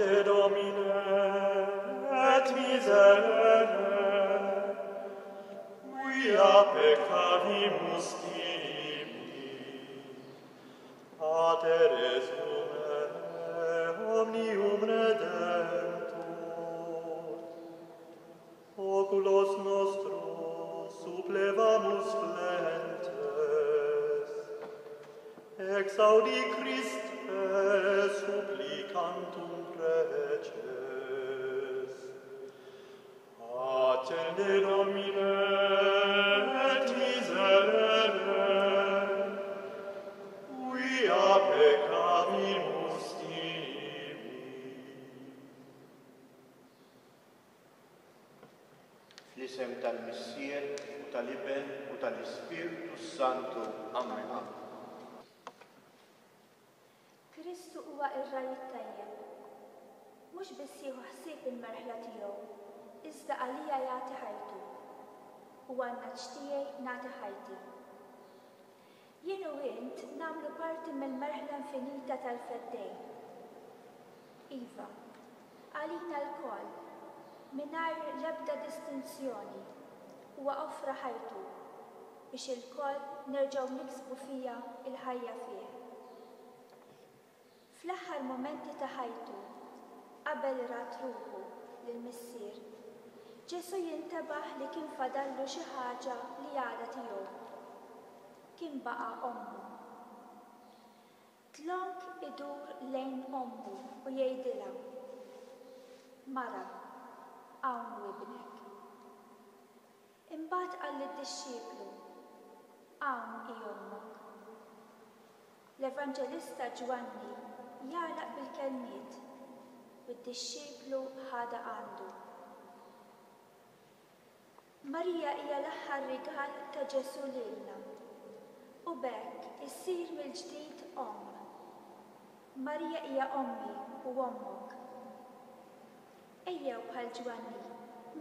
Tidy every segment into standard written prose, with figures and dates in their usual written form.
Attende Domine et miserere, quia peccavimus tibi. Pater resumere omnium redemptor, oculos nostros supplevamus flentes, exaudi Christe supplicantum preces. Attende Domine et miserere, quia peccavimus tibi. Fl-isem tal-Missier u tal-Iben u tal-Ispirtu s-Santu. Amen. Kristu huwa r-Ragħaj it-Tajjeb. Mhux biss jieħu ħsieb il-merħla tiegħu, iżda għalija jagħti ħajtu. U għan-nagħaġ tiegħi nagħti ħajti. Jien u int nagħmlu parti mill-merħla infinita tal-Feddej. Iva, għalina lkoll, mingħajr l-ebda distinzjoni, huwa offra ħajtu biex ilkoll nerġgħu niksbu fiha l-ħajja fih. Fl-aħħar mumenti ta' ħajtu, qabel radd ruħu lill-Missier, Ġesù jintebaħ li kien fadallu xi ħaġa li għadha tiegħu. Kien baqa' ommu. Dlonk idur lejn ommu u jgħidilha, Mara, hawn hu ibnek. Imbagħad qal lid-dixxiplu, Hawn hi ommok. L-Evanġelista Ġwanni jagħlaq bil-kelmiet, U d-dixxiplu ħadha għandu. Marija hija l-aħħar rigal ta' Ġesù lilna, u b'hekk issir mill-ġdid omm. Marija hija ommi u ommok. Ejjew bħal Ġwanni,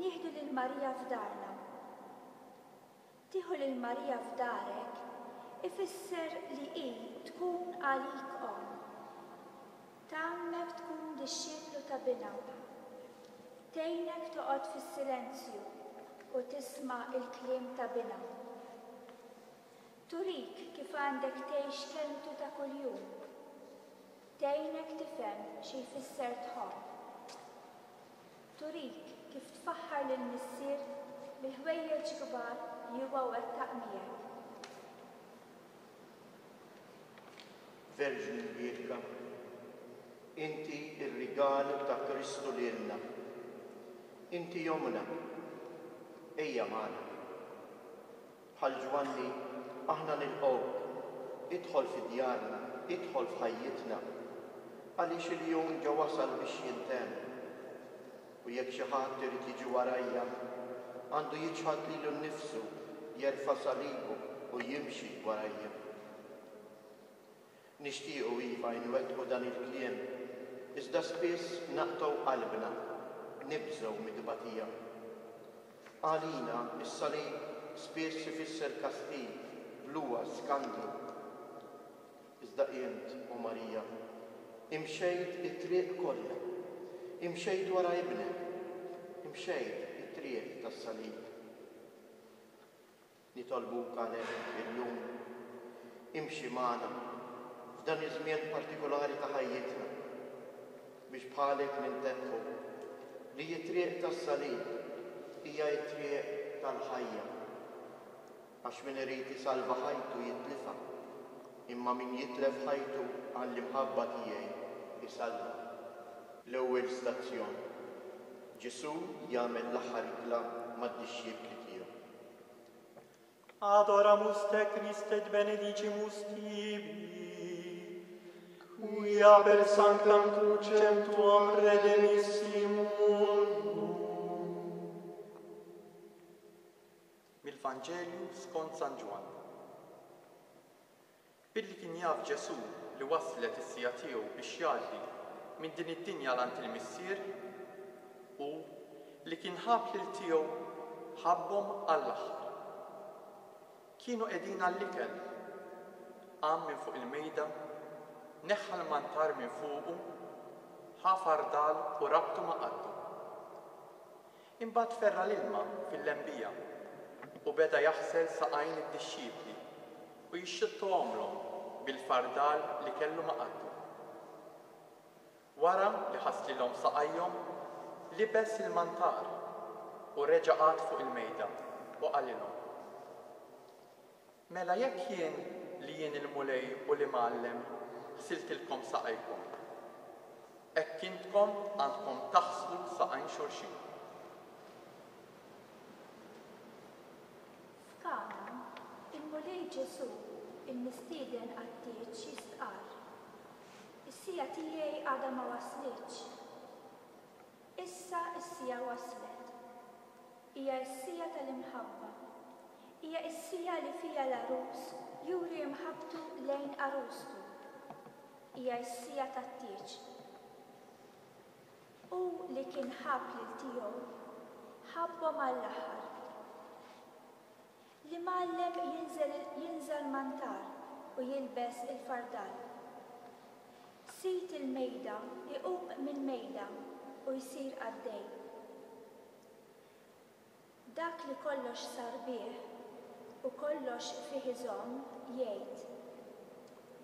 nieħdu lil Marija f'darna. Tieħu lil Marija f'darek ifisser li hi tkun għalik omm. Tgħallmek tkun dixxiplu ta' Binha. Tgħinek toqgħod fis-silenzju u tisma' l-kliem ta' Binha. Turik kif għandek tgħix kelmtu ta' kuljum. Tgħinek tifhem xi jfisser tħobb. Turik kif tfaħħar lill-Missier bil-ħwejjeġ kbar li huwa wettaq miegħek. Verġni Mbierka, inti r-rigal ta' Kristu lilna. Inti ommna. Ejja magħna. Bħal Ġwanni, aħna nilqgħuk. Idħol fi djarna, idħol f'ħajjitna. Għaliex il-jum ġa wasal biex jintemm. U jekk xi ħadd irid jiġi warajja, għandu jiċħad lilu nnifsu, jerfa' salibu u jimxi warajja. Nixtiequ, iva, inwettqu dan il-kliem, iżda spiss naqtgħu qalbna, nibżgħu mit-tbatija. Għalina, is-salib spiss ifisser kastig, bluha, skandlu. Iżda int, o Marija, imxejt it-triq kollha, imxejt wara Ibnek, imxejt it-triq tas-salib. Nitolbuk għalhekk illum, imxi magħna f'dan iż-żmien partikolari ta' ħajjitna, biex bħalek nintebħu li t-triq tas-salib hija t-triq tal-ħajja. Għax min irid isalva ħajtu jitlifha, imma min jitlef ħajtu għall-imħabba tiegħi jsalvha. L-ewwel stazzjon, Ġesù jagħmel l-aħħar ikla mad-dixxipli tiegħu. Adoramus te Christe et benedicimus tibi, quia per sanctam crucem tuam redemissi mundum. Mill-Vanġelju skont San Ġwann. Billi kien jaf Ġesù li waslet is-siegħa tiegħu biex jgħaddi minn din id-dinja għal għand il-Missier, hu, li kien ħabb lil tiegħu, ħabbhom għall-aħħar. Kienu qegħdin għall-ikel. Qam minn fuq il-mejda, neħħa l-mantar minn fuqu, Ħa fardal u rabtu ma' qaddu. Imbagħad ferra' l-ilma fil-lembija u beda jaħsel saqajn id-dixxipli u jixxottohomlhom bil-fardal li kellu ma' qaddu. Wara li ħaslilhom saqajhom, libes il-mantar u reġa' qagħad fuq il-mejda u qalilhom, Mela jekk jien li jien il-Mulej u l-Imgħallem ħsiltilkom saqajkom, hekk intkom għandkom taħslu saqajn xulxin. F'Kana, il-Mulej Ġesù, il-mistieden għat-tieġ jistqarr, Is-siegħa tiegħi għadha ma waslitx. Issa s-siegħa waslet. Hija s-siegħa tal-imħabba. Hija s-siegħa li fiha l-għarus juri imħabbtu lejn għarustu. Hija s-siegħa tat-tieġ. Hu li kien ħabb lil tiegħu, ħabbhom għall-aħħar. L-imgħallem jinżel jinża' l-mantar u jilbes il-fardal. Sid il-mejda jqum mill-mejda u jsir qaddej. Dak li kollox sar bih u kollox fih iżomm jgħid,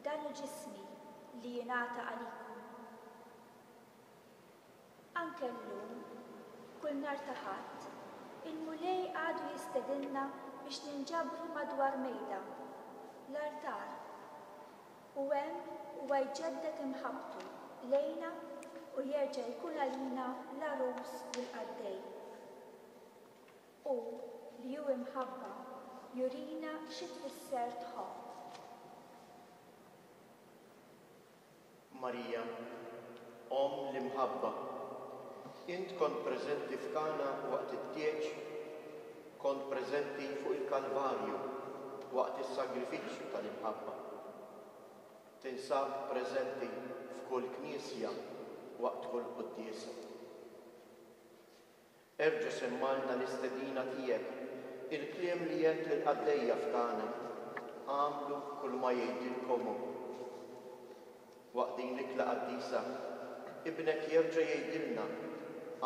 Dan hu ġismi li jingħata għalikom. Anke llum, kull nhar ta' Ħadd, il-Mulej għadu jistedinna biex ninġabru madwar mejda, l-artar, u hemm huwa jġedded imħabbtu lejna u jerġa' jkun għalina l-għarus u l-qaddej. Hu, li hu imħabba, jurina xi tfisser tħobb. Marija, Omm l-imħabba, int kont preżenti f'Kana waqt it-tieġ, kont preżenti fuq il-Kalvarju waqt is-sagrifiċċju tal-imħabba. Tinsab preżenti f'kull knisja waqt kull quddiesa. Erġa' semmgħalna l-istedina tiegħek, il-kliem li għedt lill-qaddejja f'Kana, Agħmlu kulma jgħidilkom hu. Waqt din l-ikla qaddisa, Ibnek jerġa' jgħidilna,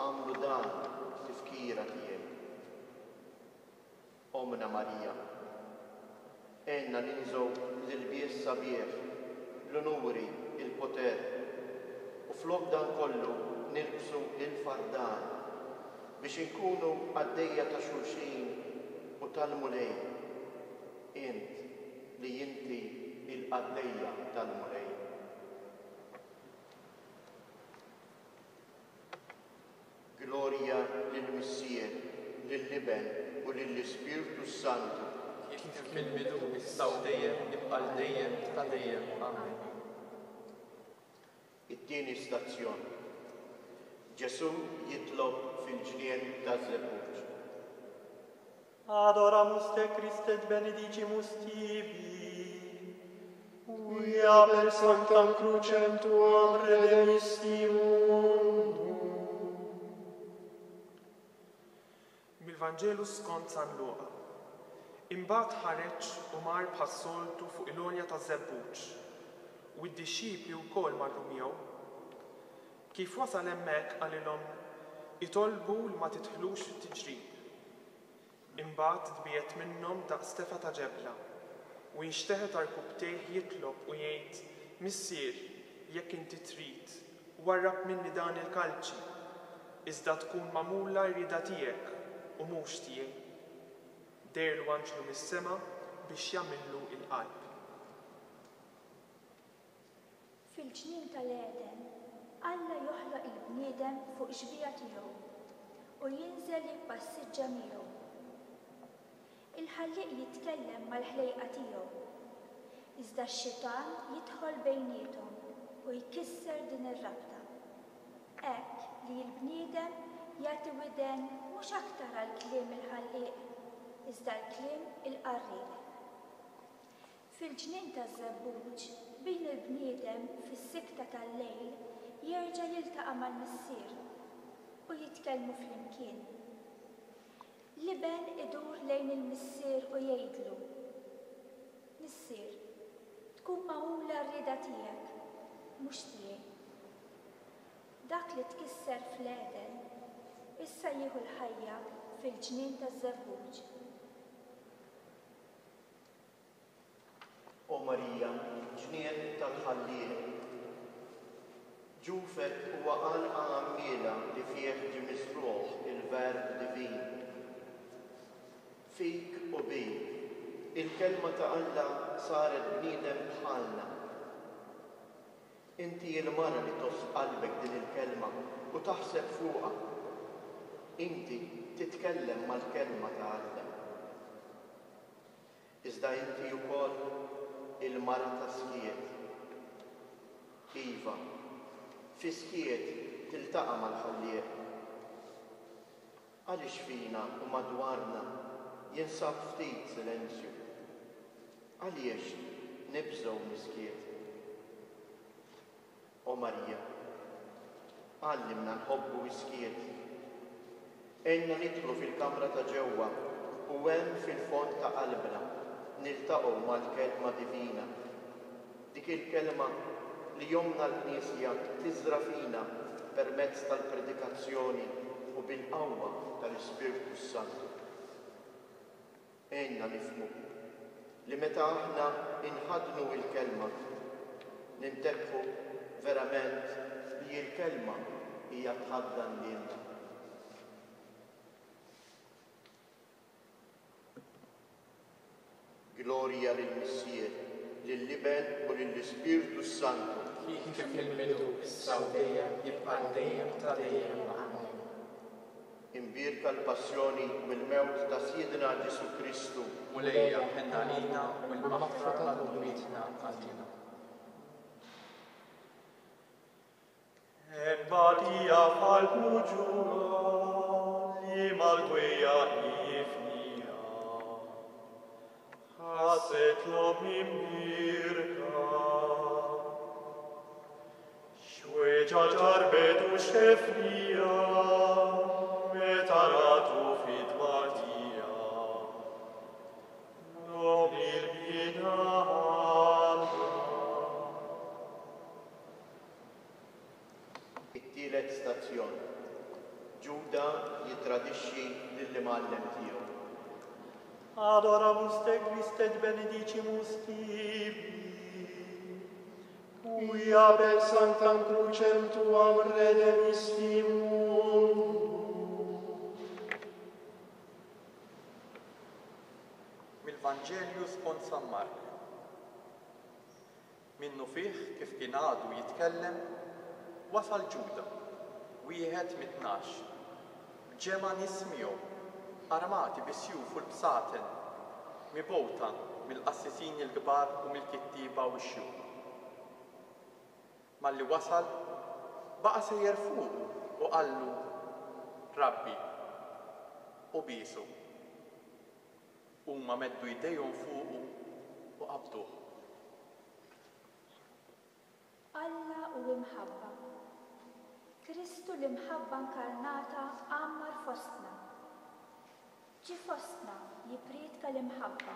Agħmlu dan b'tifkira tiegħi. Ommna Marija, għinna ninżgħu l-ilbies sabiħ, l-unuri, il-poter, u flok dan kollu nilbsu l-fardal biex inkunu qaddejja ta' xulxin u tal-Mulej, int li inti l-qaddejja tal-Mulej. Glorja lill-Missier, lill-Iben u lill-Ispirtu s-Santu. Kif kien fil-bidu, issa u dejjem, ibqa' għal dejjem ta' dejjem. Amen. It-tieni stazzjon. Ġesù jitlob fil-ġnien taż-Żebbuġ. Adoramus te Christe et benedicimus tibi. Quia per sanctam crucem tuam redemisti mundum. Mill-Vanġelu skont San Luqa. Imbagħad ħareġ u mar bħas-soltu fuq il-għolja taż-Żebbuġ, u d-dixxipli wkoll marru miegħu. Kif wasal hemmhekk qalilhom, Itolbu li ma tidħlux fit-tiġrib. Imbagħad tbiegħed minnhom daqs tefgħa ta' ġebla, u inxteħet għarkupptejh jitlob u jgħid, Missier, jekk inti trid, warrab minni dan il-kalċi, iżda tkun magħmula r-rieda tiegħek u mhux tiegħi. Deherlu anġlu mis-sema biex jagħmillu l-qalb. Fil-ġnien tal-Għeden, Alla joħloq il-bniedem fuq xbieha tiegħu u jinżel jippassiġġa miegħu. Il-Ħallieq jitkellem mal-ħlejqa tiegħu, iżda x-xitan jidħol bejniethom u jkisser din ir-rabta. Hekk li l-bniedem jagħti widen mhux aktar għal kliem il-Ħallieq, iżda għal kliem il-qarrieq. Fil-ġnien taż-Żebbuġ, bin il-bniedem fis-sikta tal-lejl jerġa' jiltaqa' mal-Missier u jitkellmu flimkien. L-iben idur lejn il-Missier u jgħidlu, Missier, tkun magħmula r-rieda tiegħek, mhux tiegħi. Dak li tkisser fl-Għeden, issa jieħu l-ħajja fil-ġnien taż-żebbuġ. O Marija, ġnien tal-Ħallieq, ġufek huwa għalqa għammiela li fih ġie miżrugħ il-Verb divin. Fik u bik, il-Kelma ta' Alla saret bniedem bħalna. Inti l-mara li tgħożż f'qalbek din il-kelma u taħseb fuqha. Inti titkellem mal-Kelma ta' Alla. Iżda inti wkoll il-mara tas-skiet. Iva, fis-skiet tiltaqa' mal-Ħallieq. Għaliex fina u madwarna jinsab ftit silenzju? Għaliex nibżgħu mis-skiet? O Marija, għallimna nħobbu s-skiet. Għinna nidħlu fil-kamra ta' ġewwa u hemm fil-fond ta' qalbna niltaqgħu mal-Kelma divina. Dik il-Kelma li Ommna l-Knisja tiżra' fina permezz tal-predikazzjoni u bil-qawwa tal-Ispirtu s-Santu. Għinna nifhmu li meta aħna nħaddnu l-Kelma, nintebħu verament li l-Kelma hija tħaddan lilna. Glorja lill-Missier, lill-Iben u lill-Ispirtu s-Santu. Kif kien fil-bidu, issa u dejjem, jibqa' għal dejjem ta' dejjem. Amen. Imbierka l-passjoni u l-mewt ta' Sidna Ġesù Kristu. Mulejja, ħenn għalina u l-maħfra ta' dnubietna agħtina. Empatia f'qalb muġugħa li mal-gwejja hi fnija. Ħasset l-omm imbierka. X'weġgħa ġarrbet u x'tefnija meta ratu fit-tbatija. L-omm il-bniedna Alla. It-tielet stazzjon, Ġuda jittradixxi lill-Imgħallem tiegħu. Adoramus te Christe et benedicimus tibi. Quia per sanctam crucem tuam redemisti mundum. Mill-Vanġelju skont San Mark. Minnufih kif kien għadu jitkellem, wasal Ġuda, wieħed mit-Tnax, b'ġemgħa nies miegħu, armati bis-sjuf u l-bsaten, mibgħuta mill-qassisin il-kbar u mill-kittieba u x-xjuħ. Malli wasal, baqa' sejjer fuqu u qallu, Rabbi, u biesu. Huma meddu jdejhom fuqu u qabduh. Alla hu imħabba. Kristu l-imħabba nkarnata għammar fostna. Ġie fostna jipprietka l-imħabba.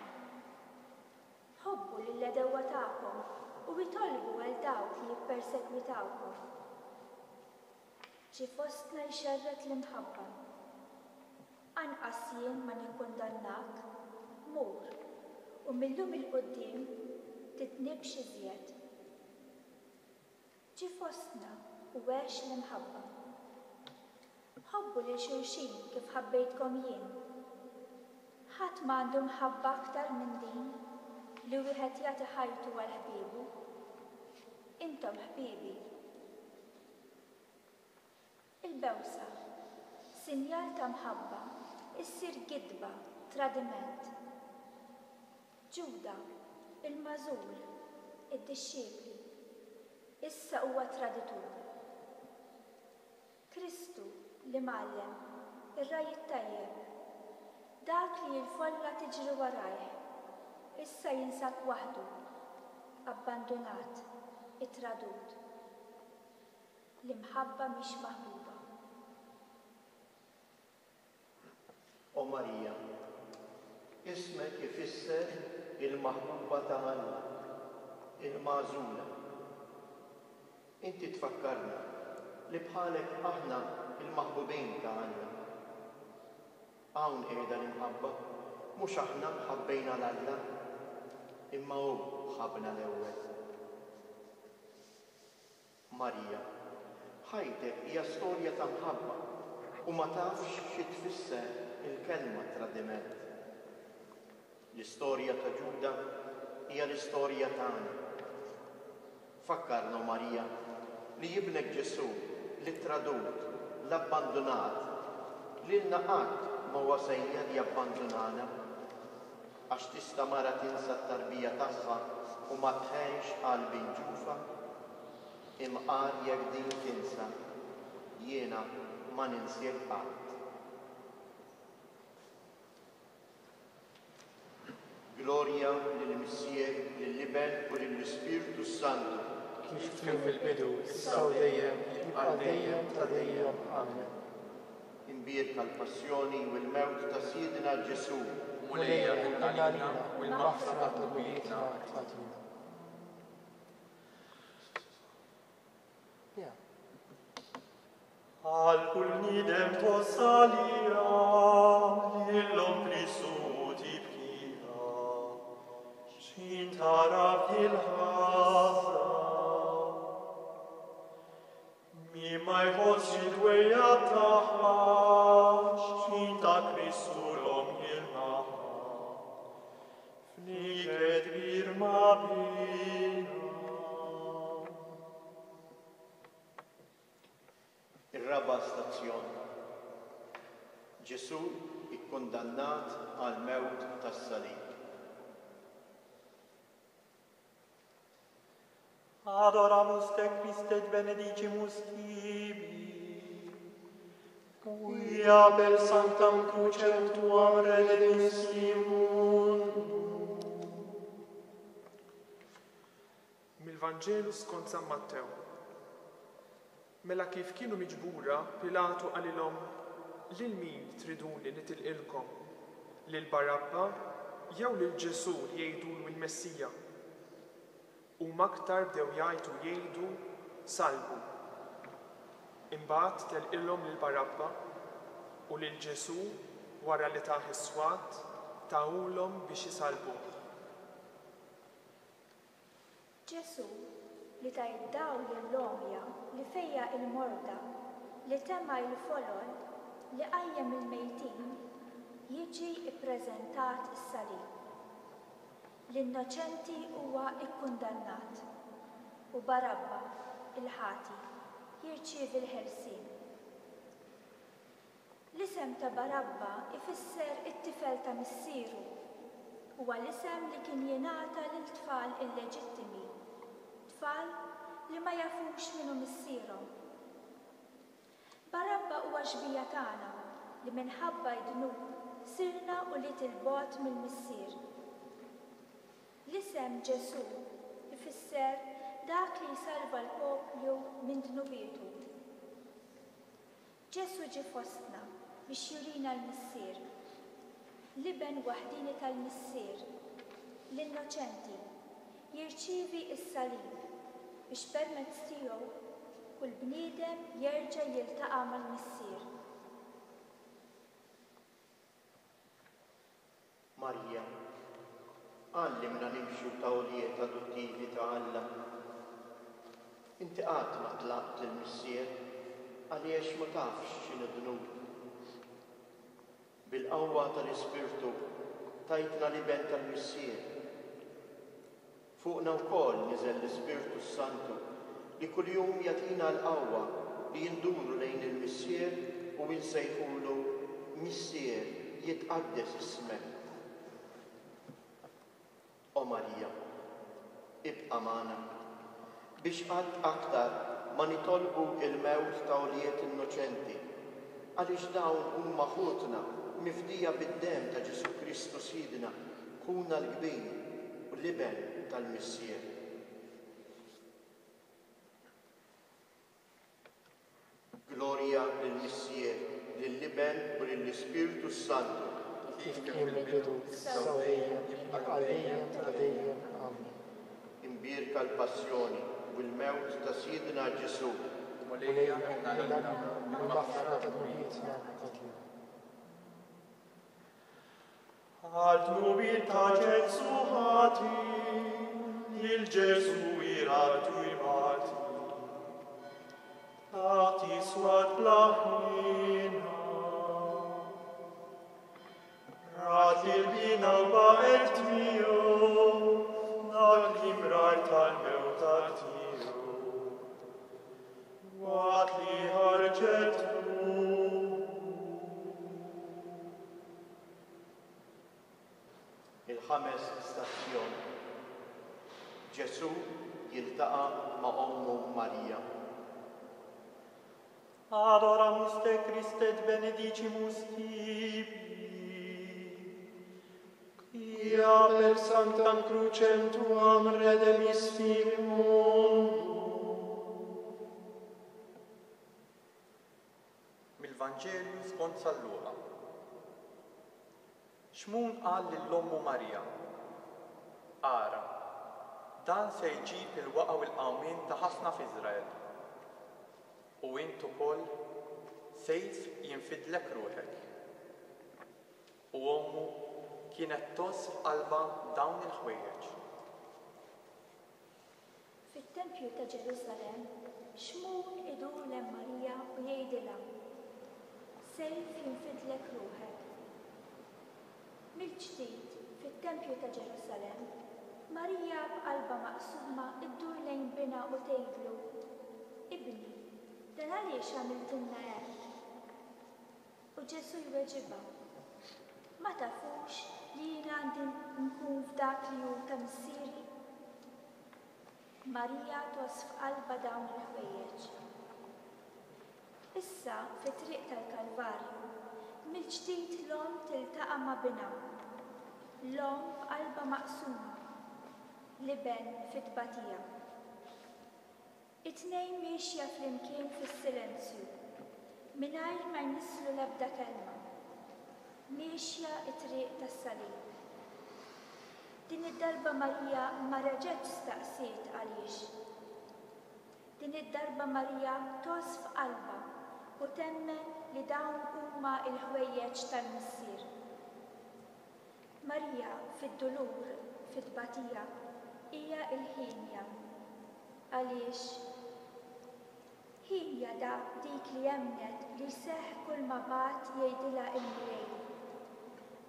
Ħobbu lill-għedewwa tagħkom u itolbu għal dawk li jippersegwitawkom. Ġie fostna jxerred l-imħabba. Anqas jien ma nikkundannak, mur, u mil-lum 'il quddiem tidnibx iżjed. Ġie fostna u għex l-imħabba. Ħobbu lil xulxin kif ħabbejtkom jien. Ħadd ma għandu mħabba aktar minn din, li wieħed jagħti ħajtu għal ħbiebu. Intom ħbiebi. Il-bewsa, sinjal ta' mħabba, issir gidba, tradiment. Ġuda, il-magħżul, id-dixxipli, issa huwa traditur. Kristu, l-Imgħallem, ir-Ragħaj it-Tajjeb, dak li l-folla tiġri warajh, issa jinsab waħdu, abbandunat, ittradut. L-imħabba mhix maħbuba. O Marija, ismek ifisser il-maħbuba ta' Alla, il-magħżula. Inti tfakkarna li bħalek aħna l-maħbubin ta' Alla. Hawn qiegħda l-imħabba, mhux aħna ħabbejna 'l Alla, imma hu ħabbna l-ewwel. Marija, ħajtek hija storja ta' mħabba u ma tafx xi tfisser il-kelma tradiment. L-istorja ta' Ġuda hija l-istorja tagħna. Fakkarna, o Marija, li Ibnek Ġesù, l-ittradut, l-abbandunat, lilna qatt ma huwa sejjer jabbandunana. Għax tista' mara tinsa t-tarbija tagħha u ma tħennx għal bin ġufha? Imqar jekk din tinsa, jiena ma ninsiek qatt. Glorja lill-Missier, lill-Iben u lill-Ispirtu s-Santu. Kif kien fil-bidu, issa u dejjem, jibqa' għal dejjem ta' dejjem. Amen. Imbierka l-passjoni u l-mewt ta' Sidna Ġesù. Mulej aħenna għalina u l-maħfra ta' dnubietna tagħtina. Għal kull bniedem tgħożż għaliha, lil-omm Kristu tibkiha, x'ħin tara f'dil-ħaża. Min ma jħossx id-dwejjaq tagħha, x'ħin ta' Kristu l-omm jirbaħha. F'niket kbir ma' binha. Ir-raba' stazzjon, Ġesù kkundannat għall-mewt tas-salib. Adoramus te Christe et benedicimus tibi. Quia per sanctam crucem tuam redemisti mundum. Mill-Vanġelu skont San Mattew. Mela kif kienu miġbura, Pilatu qalilhom, Lil min triduni nitilqilkom, lil Barabba jew lil Ġesù li jgħidulu l-Messija? Huma aktar bdew jgħajtu u jgħidu, Sallbu! Imbagħad telqilhom lil Barabba, u lil Ġesù, wara li tah is-swat, tahulhom biex isallbuh. Ġesù, li ta d-dawl lill-għomja, li fejjaq il-morda, li tema' l-folol, li qajjem il-mejtin, jiġi ppreżentat is-salib. L-innoċenti huwa kkundannat, u Barabba, il-ħati, jirċievi l-ħelsien. L-isem ta' Barabba ifisser it-tifel ta' missieru. Huwa l-isem li kien jingħata lil tfal illeġittimi, tfal li ma jafux min hu missierhom. Barabba huwa xbieha tagħna li minħabba d-dnub sirna ulied 'il bogħod mill-Missier. L-isem Ġesù ifisser dak li jsalva l-poplu minn dnubietu. Ġesù ġie fostna biex jurina l-Missier. L-Iben waħdieni tal-Missier, l-innoċenti, jirċievi s-salib biex permezz tiegħu kull bniedem jerġa' jiltaqa' mal-Missier. Marija, għallimna nimxu ta' ulied adottivi ta' Alla. Inti qatt ma tlaqt lill-Missier għaliex ma tafx x'inhu dnub. Bil-qawwa tal-Ispirtu tajtna l-Iben tal-Missier. Fuqna wkoll niżel l-Ispirtu s-Santu li kuljum jagħtina l-qawwa li nduru lejn il-Missier u nsejħulu, Missier, jitqaddes ismek. O Marija, ibqa' magħna, biex qatt aktar ma nitolbu l-mewt ta' ulied innoċenti, għaliex dawn huma ħutna mifdija bid-demm ta' Ġesù Kristu Sidna, Ħuna l-kbir u l-Iben tal-Missier. Glorja lill-Missier, lill-Iben u lill-Ispirtu s-Santu. Kif kien mill-bidu, issa u dejjem, jibqa' għal dejjem ta' dejjem. Amen. Imbierka l-passjoni u l-mewt ta' Sidna Ġesù. Mulej ħenn għalina u l-maħfra ta' dnubietna tagħtina. Għal dnubiet ta' Ġesù ħati, lil Ġesù iradtu jbati. Tagħti swat bla ħniena. Rat lil bina u baqgħet miegħu, dak li mrar tal-mewta tiegħu. Waqt li ħarġet Il-ħames stazzjon. Ġesù jiltaqa' ma' ommu Marija. Adoramus te Christe et benedicimus tibi. Quia per sanctam crucem tuam redemisti mundum. Mill-Vanġelju skont San Luqa. Xmun qal lil ommu Marija, Ara, dan se jġib il-waqgħa u l-qawmien ta' ħafna f'Iżrael. U int ukoll sejf jinfidlek ruħek. U ommu kienet tgħożż f'qalbha dawn il-ħwejjeġ. Fit-tempju ta' Ġerusalemm, Xmun idur lejn Marija u jgħidilha, Sejf jinfidlek ruħek. Mill-ġdid, fit-tempju ta' Ġerusalemm, Marija b'qalbha maqsuma ddur lejn binha u tgħidlu, Ibni, dan għaliex għamiltilna hekk? U Ġesù jweġibha, Ma tafux li jien għandi nkun f'dak li hu ta' Missieri? Marija tgħożż f'qalbha dawn il-ħwejjeġ. Issa, fit-triq tal-Kalvarju, mill-ġdid l-omm tiltaqa' ma' binha. L-omm b'qalbha maqsuma, l-iben fit-tbatija. It-tnejn miexja flimkien fis-silenzju, mingħajr ma jnisslu l-ebda kelma. Miexja t-triq tas-salib. Din id-darba Marija ma reġgħetx staqsiet għaliex. Din id-darba Marija tgħożż f'qalbha u temmen li dawn huma l-ħwejjeġ tal-Missier. Marija fid-dulur, fit-tbatija, hija l-ħienja. Għaliex? Ħienja da dik li emmnet li jseħħ kulma bagħat jgħidilha l-Mulej.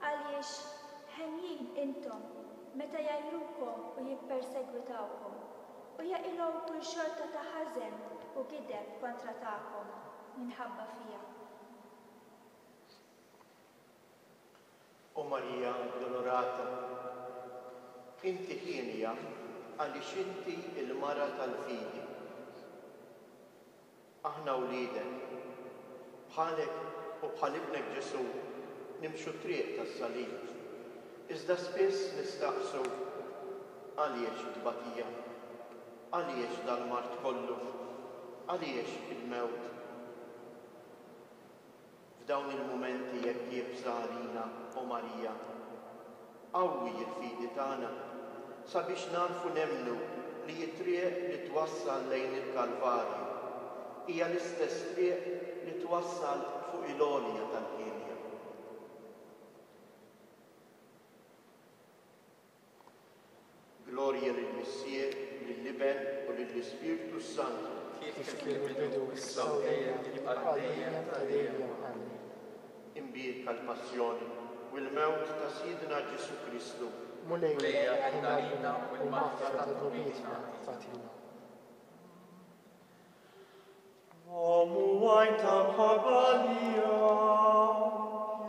Għaliex henjin intom meta jgħajrukom u jippersegwitawkom u jaqilgħu kull xorta ta' ħażen u gideb kontra tagħkom minħabba fija. O Marija Addolorata, inti hienja għaliex inti l-mara tal-fidi. Aħna wliedek. Bħalek u bħal Ibnek Ġesù nimxu t-triq tas-salib. Iżda spiss nistaqsu, għaliex it-tbatija? Għaliex dal-mard kollu? Għaliex il-mewt? F'dawn il-mumenti hekk iebsa għalina, o Marija, qawwi l-fidi tagħna sabiex nagħrfu nemmnu li t-triq li twassal lejn il-Kalvarju hija l-istess triq li twassal fuq il-għolja tal-Ħielja. Glorja lill-Missier, lill-Iben u lill-Ispirtu s-Santu. Kif kien fil-bidu, issa u dejjem, jibqa' għal dejjem ta' dejjem. Amen. Imbierka l-passjoni u l-mewt ta' Sidna Ġesù Kristu. Mulej, ħenn għalina u l-maħfra ta' dnubietna tagħtina. Omm u għajn ta' mħabba għalija,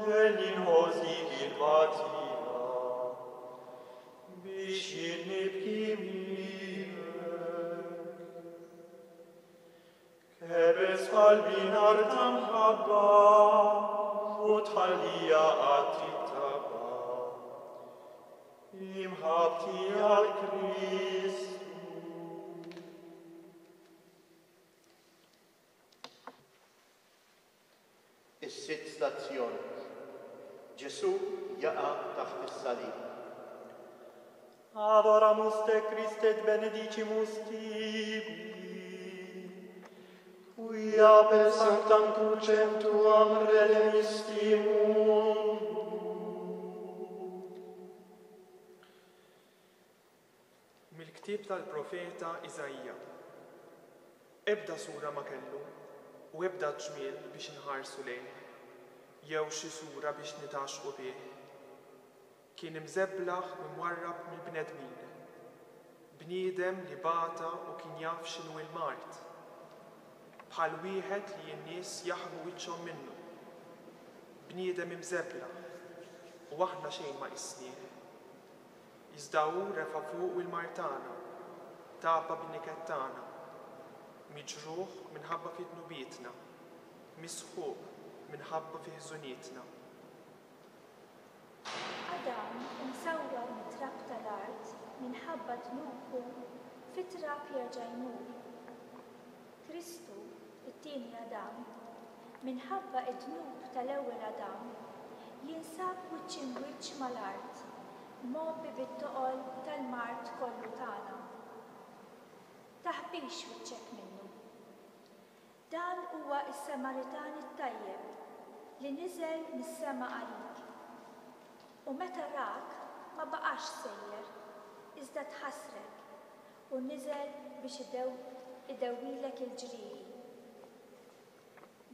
ġegħelni nħoss dik il-tbatija, biex jien nibki miegħek. Kebbes f'qalbi nar ta' mħabba, u tħallija qatt tittabba. Imħabbti għal Kristu. Is-sitt stazzjon. Ġesù jaqa' taħt is-salib. Adoramus te Christe et benedicimus tibi. Quia per sanctam crucem tuam redemisti mundum. Mill-ktieb tal-profeta Iżaija. Ebda sura ma kellu, u ebda ġmiel biex inħarsu lejh, jew xi sura biex nitgħaxxqu bih. Kien imżeblaħ u mwarrab mill-bnedmin. Bniedem li bata u kien jaf x'inhu l-mard. Bħal wieħed li n-nies jaħbu wiċċhom minnu. Bniedem imżeblaħ, u aħna xejn ma qisnieh. Iżda hu refa' fuqu l-mard tagħna, tgħabba bin-niket tagħna. Miġruħ minħabba fi dnubietna, misħuq minħabba fi ħżunietna. Adam, imsawwar mit-trab tal-art minħabba dnubu, fit-trab jerġa' jmur. Kristu, it-tieni Adam, minħabba d-dnub tal-ewwel Adam, jinsab wiċċ imbwiċċ mal-art, mgħobbi bit-toqol tal-mard kollu tagħna. Taħbix wiċċek minnu. Dan huwa s-Samaritan it-tajjeb li niżel mis-sema għalik. U meta rak, ma baqax sejjer, iżda tħassrek u niżel biex idewwilek il-ġrieħi.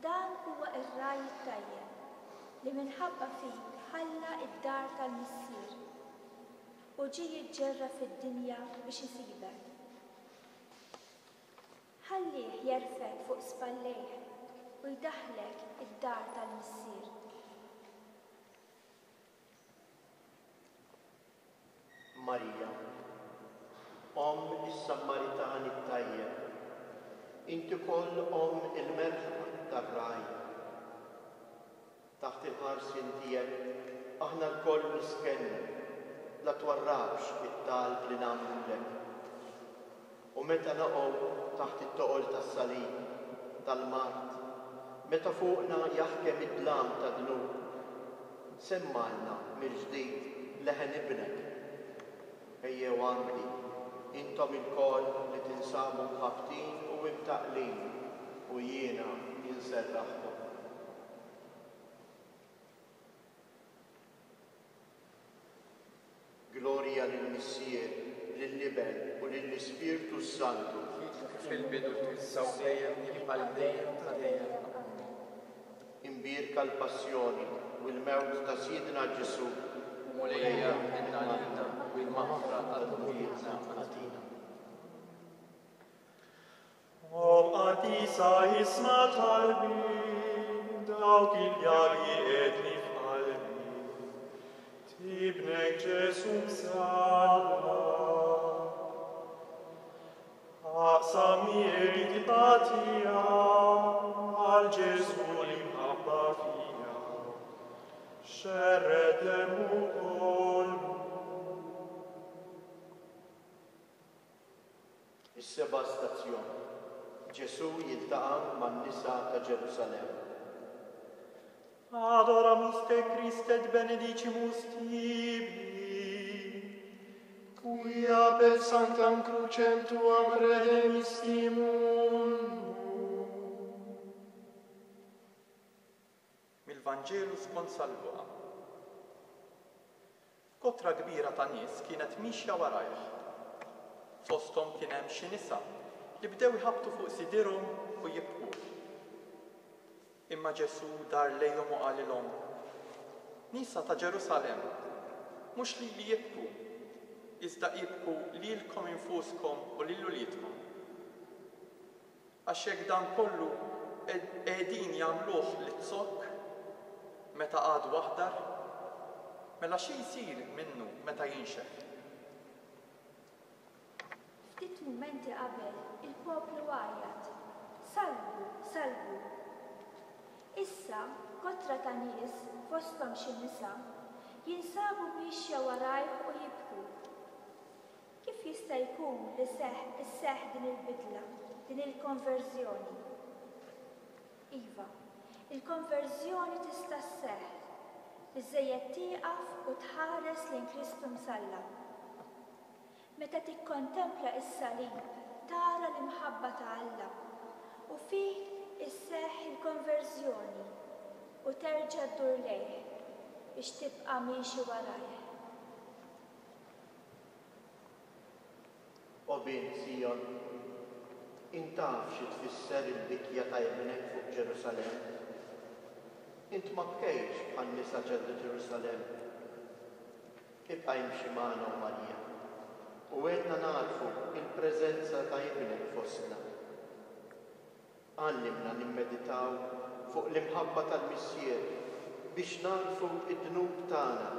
Dan huwa r-ragħaj it-tajjeb li minħabba fik ħalla d-dar tal-Missier u ġie jiġġerra fid-dinja biex isibek. Ħallih jerfgħek fuq spallejh u jdaħħlek id-dar tal-Missier. Marija, Omm is-Sammaritan it-tajjeb, int ukoll Omm il-merħba tar-Ragħaj. Taħt il-ħarsien tiegħek aħna lkoll nistkennu, la twarrabx it-talb li nagħmlulek. U meta naqgħu taħt it-toqol tas-salib, tal-mard, meta fuqna jaħkem id-dlam tad-dnub, semmgħalna mill-ġdid leħen Ibnek, Ejjew għandi, intom ilkoll li tinsabu mħabbtin u imtaqqlin, u jiena nserraħkom. Glorja lill-Missier, lill-Iben u lill-Ispirtu s-Santu. Kif fil-bidu, issa u dejjem, għal dejjem ta' dejjem. Amen. Imbierka l-passjoni u l-mewt ta' Sidna Ġesù. Mulejja, ħenn għalina, u l-maħfra ta' dnubietna agħtina. O qaddisa isma' talbi, dawk il-pjagi qegħdni f'qalbi. T'Ibnek Ġesù msallab. Aqsam miegħi dik it-tbatija għal Ġesù l-imħabba fija. Xerred demmu kollu. Is-seba' stazzjon, Ġesù jiltaqa' man-nisa ta' Ġerusalemm. Adoramus te Christe et benedicimus tibi. Quia per sanctam crucem tuam redemisti mundum. Mill-Vanġelu skont San Luqa. Kotra kbira ta' nies kienet miexja warajh. Fosthom kien hemm xi nisa li bdew iħabbtu fuq sidirhom u jibku. Imma Ġesù dar lejhom u qalilhom, Nisa ta' Ġerusalemm, mhux lili ibku, iżda ibku lilkom infuskom u lil uliedkom. Għax jekk dan kollu qegħdin jagħmluh liz-zokk meta għadu aħdar, mela xi jsir minnu meta jinxef? Ftit mumenti qabel, il-poplu għajjat, Sallbu! Sallbu! Issa, kotra ta' nies, fosthom xi nisa, jinsabu miexja warajh u jibku. Kif jista' jkun li seħħ isseħħ din il-bidla, din il-konverżjoni? Iva, il-konverżjoni tista' sseħħ. Biżżejjed tieqaf u tħares lejn Kristu msallab. Meta tikkontempla s-salib tara l-imħabba ta' Alla u fih Isseħħ il-konverżjoni u terġa' ddur lejh biex tibqa' miexi warajh. O bint Sijon, int taf xi tfisser il-bikja ta' ibnek fuq Ġerusalemm. Int ma bkejtx bħan-nisa ġewwa Ġerusalemm. Ibqa' imxi magħna, o Marija, u għinna nagħrfu l-preżenza ta' ibnek fostna. Għallimna nimmeditaw fuq l-imħabba tal-Missier biex nagħrfu d-dnub tagħna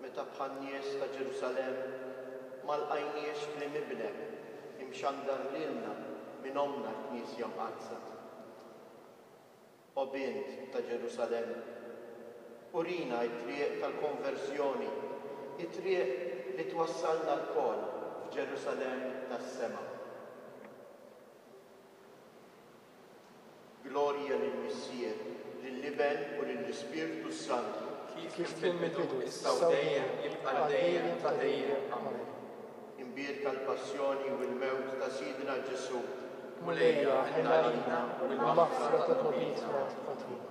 meta bħan-nies ta' Ġerusalemm ma lqajniex kliem Ibnek imxandar lilna minn Ommna l-Knisja Mqaddsa. O Bint ta' Ġerusalemm, urina t-triq tal-konverżjoni, it-triq li twassalna lkoll f'Ġerusalemm tas-sema. Glorja lill-Missier, lill-Iben u lill-Ispirtu s-Santu. Kif kien fil-bidu, issa u dejjem, jibqa' għal dejjem ta' dejjem. Amen. Imbierka l-passjoni u l-mewt ta' Sidna Ġesù. Mulejja, ħenn għalina u l-maħfra ta' dnubietna agħtina.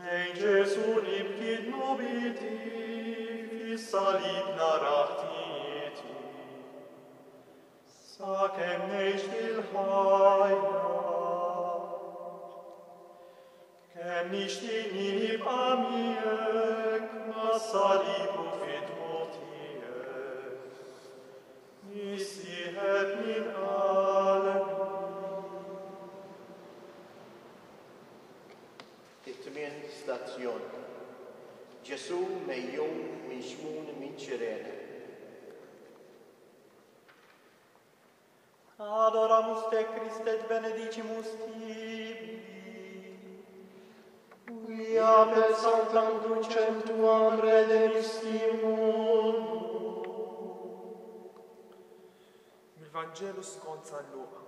Lejn Ġesù nibki dnubieti, fis-salib nara ħtijieti. Sakemm ngħix dil-ħajja. Kemm nixtieq nibqa' miegħek mas-salib u fid-dmugħ tiegħek. Nissieħeb minn qalbi. It-tmien stazzjon. Ġesù megħjun minn Xmun minn Ċirene. Adoramus te, Christe, et benedicimus tibi. Quia per sanctam crucem tuam redemisti mundum. Mill-Vanġelu skont San Luqa.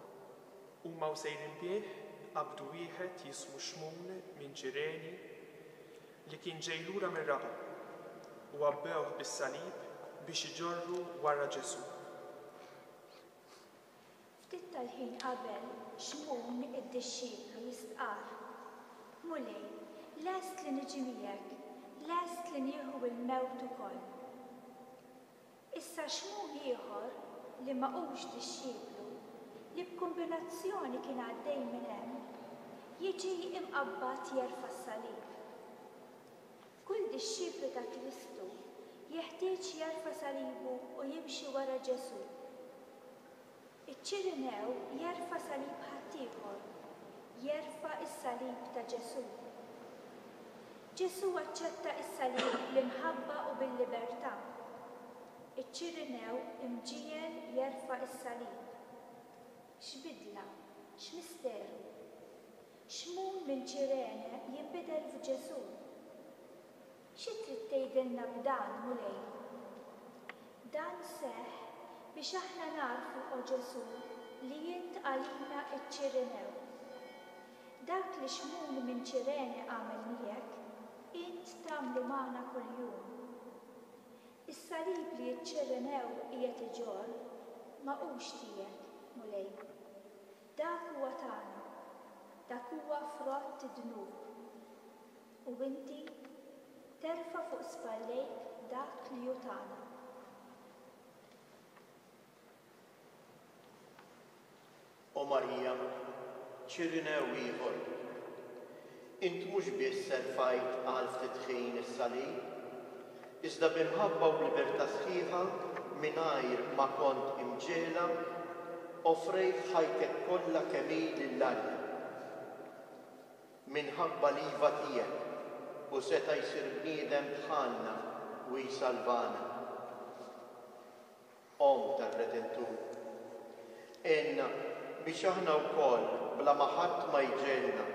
Huma u sejrin bih, qabdu wieħed jismu Xmun minn Ċireni, li kien ġej lura mir-raba', u għabbewh bis-salib biex iġorru wara Ġesù. Ftit tal-ħin qabel, Xmun id-dixxiplu jistqarr, Mulej, lest li niġi miegħek, lest li nieħu l-mewt ukoll. Issa Xmun ieħor, li ma hux dixxiplu, li b'kumbinazzjoni kien għaddej minn hemm, jiġi imqabbad jerfa' s-salib. Kull dixxiplu ta' Kristu jeħtieġ jerfa' salibu u jimxi wara Ġesù. Iċ-Ċirinew jerfa' salib ħaddieħor, jerfa' s-salib ta' Ġesù. Ġesù aċċetta s-salib bl-imħabba u bil-libertà. Iċ-Ċirinew imġiegħel jerfa' s-salib. X'bidla! X'misteru! Xmun minn Ċirene jinbidel f'Ġesù. Xi trid tgħidilna b'dan, Mulej? Dan seħħ biex aħna nagħrfu, o Ġesù, li int għalina ċ-Ċirinew. Dak li Xmun minn Ċirene għamel miegħek, int tagħmlu magħna kuljum. Is-salib li ċ-Ċirinew qiegħed iġorr ma hux tiegħek, Mulej. Dak huwa tagħna. Dak huwa frott id-dnub. U inti terfa' fuq spallejk dak li hu tagħna. O Marija, Ċirinew ieħor, int mhux biss erfajt għal ftit ħin is-salib, iżda bi mħabba u b'libertà sħiħa mingħajr ma kont imġegħla, offrejt ħajtek kollha kemm hi lil Alla. Minħabba l-iva tiegħek, hu seta' jsir bniedem bħalna u jsalvana. Omm tar-Redentur. Għinna biex aħna wkoll, bla ma ħadd ma jġegħelna,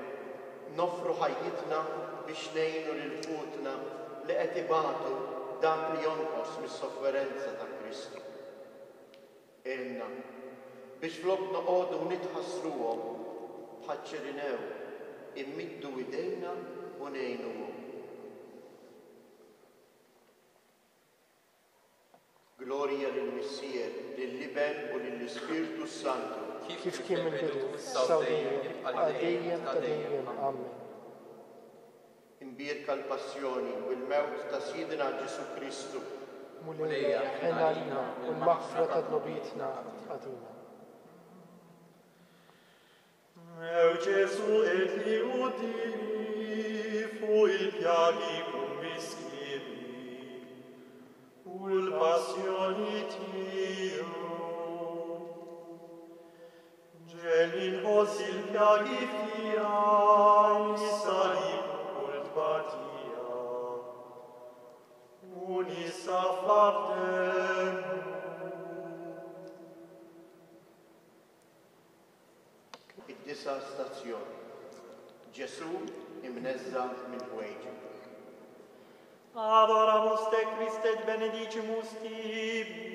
noffru ħajjitna biex ngħinu lil ħutna li qed ibatu dak li jonqos mis-sofferenza ta' Kristu. Għinna biex flok noqogħdu nitħassruhom, bħaċ-Ċirinew, immiddu idejna u ngħinuhom. Glorja lill-Missier, lill-Iben u lill-Ispirtu s-Santu. Kif kien mill-bidu, issa u dejjem, għal dejjem ta' dejjem. Amen. Imbierka l-passjoni u l-mewt ta' Sidna Ġesù Kristu. Mulej, ħenn għalina u l-maħfra ta' dnubietna agħtina. Eu Ġesù qed li quddiemi fuq il-pjagi kun miskieni u l-passjoni tiegħu. Ġegħelni nħoss il-pjagi fija, is-salib u l-tbatija, u nissafa f'demmu. Id-disa' stazzjon, Ġesù imneżża' minn ħwejġu. Adoramus te Christe et benedicimus tibi.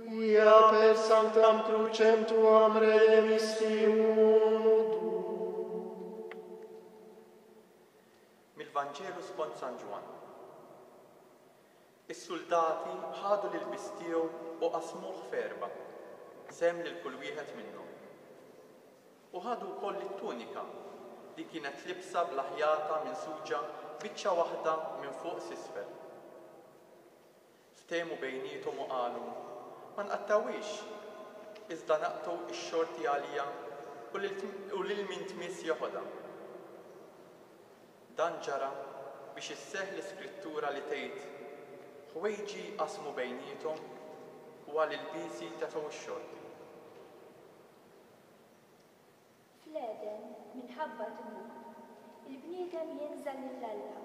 Quia per sanctam crucem tuam redemisti mundum. Mill-Vanġelu skont San Ġwann. Is-suldati ħadu l-ilbies tiegħu u qasmuh f'erbgħa, sehem lil kull wieħed minnhom. U ħadu wkoll it-tunika, li kienet libsa bla ħjata minsuġa biċċa waħda minn fuq s'isfel. Ftehmu bejniethom u qalu, Ma nqattgħuhiex, iżda naqtgħu x-xorti għaliha u lil min tmiss jeħodha. Dan ġara biex isseħħ l-iskrittura li tgħid, Ħwejġi qasmu bejniethom u għal ilbiesi tefgħu x-xorti. Fl-Għeden, minħabba d-dnub, il-bniedem jinża' lil Alla.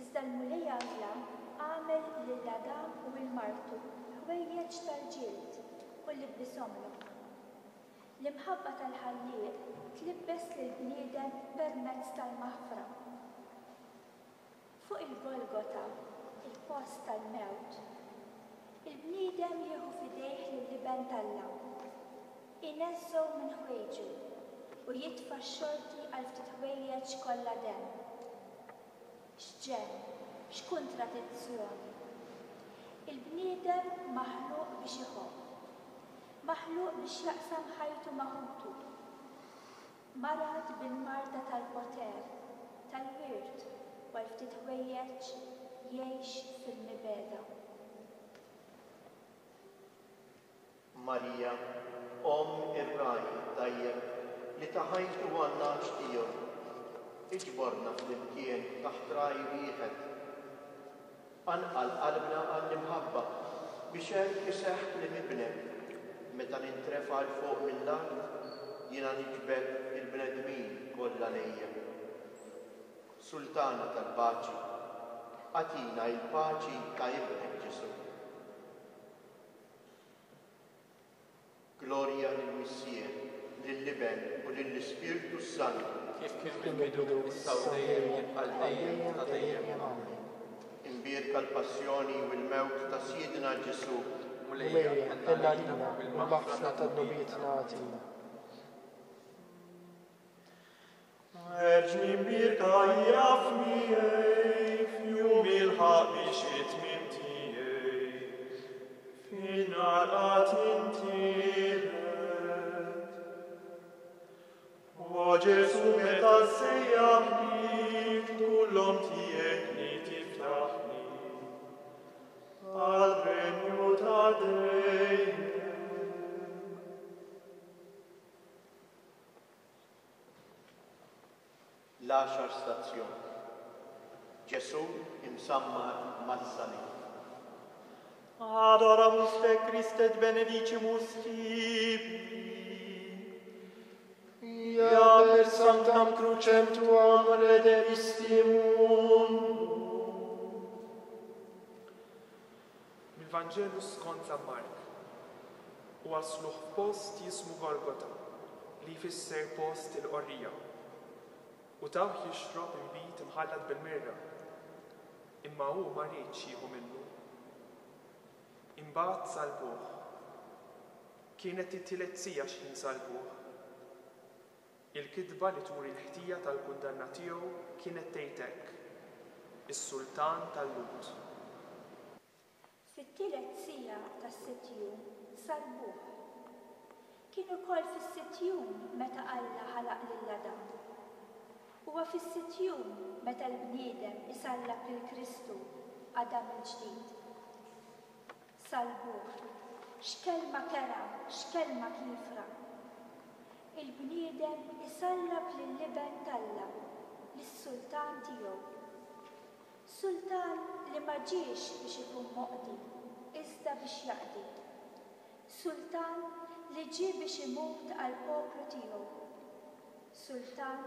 Iżda l-Mulej Alla għamel lil Adam u 'l martu ħwejjeġ tal-ġild u libbishomlhom. L-imħabba tal-Ħallieq tlibbes lill-bniedem permezz tal-maħfra. Fuq il-Golgota, il-post tal-mewt, il-bniedem jieħu f'idejh lill-Iben t'Alla, ineżżgħu minn ħwejġu u jitfa' x-xorti għal ftit ħwejjeġ kollha demm. X'ġenn, x'kuntradizzjoni! Il-bniedem maħluq biex iħobb. Maħluq biex jaqsam ħajtu ma' ħutu. Marad bil-marda tal-poter, tal-wirt u għal ftit ħwejjeġ jgħix fil-mibegħda. Marija, Omm ir-Ragħaj it-Tajjeb li ta ħajtu għan-nagħaġ tiegħu, iġborna flimkien taħt ragħaj wieħed. Qanqal qalbna għall-imħabba, biex hekk iseħħ kliem Ibnek, Meta nintrefa' 'l fuq mill-art, jiena niġbed il-bnedmin kollha lejja. Sultana tal-paċi, agħtina il-paċi ta' Ibnek Ġesù. Glorja lill-Missier, lill-Iben u lill-Ispirtu s-Santu. Kif kien fil-bidu, issa u dejjem, għal dejjem ta' dejjem. Amen. Imbierka l-passjoni u l-mewt ta' Sidna Ġesù. Mulej, ħenn għalina u l-maħfra ta' dnubietna agħtina. Verġni mbierka hija f'miegħi f'jum il-ħaqq biex it-tmiem tiegħi fin-nar għad intiret. O Ġesù meta ssejjaħli tkun l-omm tiegħek li tiftaħli għall-renju ta' dejjem. L-għaxar stazzjon. Ġesù imsammar mas-salib. Adoramus te Christe et benedicimus tibi. Quia per sanctam crucem tuam redemisti mundum. Mill-Vanġelu skont San Mark. U wasluh f'post jismu Golgota, li jfisser Post il-Qorrija. U tawh jixrob inbid imħallat bil-mirra, imma hu ma riedx jieħu minnu. Imbagħad salbuh. Kienet it-tielet siegħa x'ħin salbuh. Il-kitba li turi l-ħtija tal-kundanna tiegħu kienet tgħid hekk, Is-Sultan tal-Lhud. Fit-tielet siegħa tas-sitt jum sallbuh. Kien ukoll fis-sitt jum meta Alla ħalaq lil Adam. Huwa fis-sitt jum meta l-bniedem isallab lil Kristu, Adam il-ġdid. Sallbuh. X'kelma kerha, x'kelma kiefra! Il-bniedem isallab lill-Iben t'Alla, lis-Sultan tiegħu. Sultan li ma ġiex biex ikun moqdi, iżda biex jaqdi. Sultan li ġie biex imut għall-poplu tiegħu. Sultan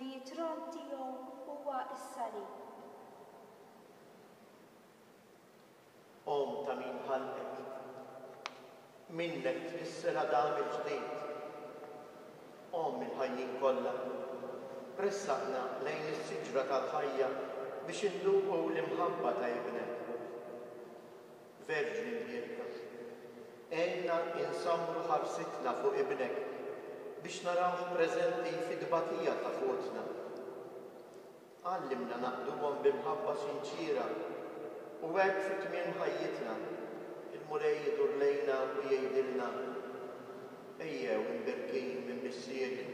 li t-tron tiegħu huwa s-salib. Omm ta' min ħalqek. Minnek tnissel Adam il-ġdid. Omm il-ħajjin kollha. Ressaqna lejn is-siġra tal-ħajja biex induqu l-imħabba ta' Ibnek. Verġni Mbierka, għinna insammru ħarsitna fuq Ibnek biex narawh preżenti fit-tbatija ta' ħutna. Għallimna naqduhom bi mħabba sinċiera u hekk fi tmiem ħajjitna, il-Mulej idur lejna u jgħidilna, Ejjew imbierkin minn Missieri,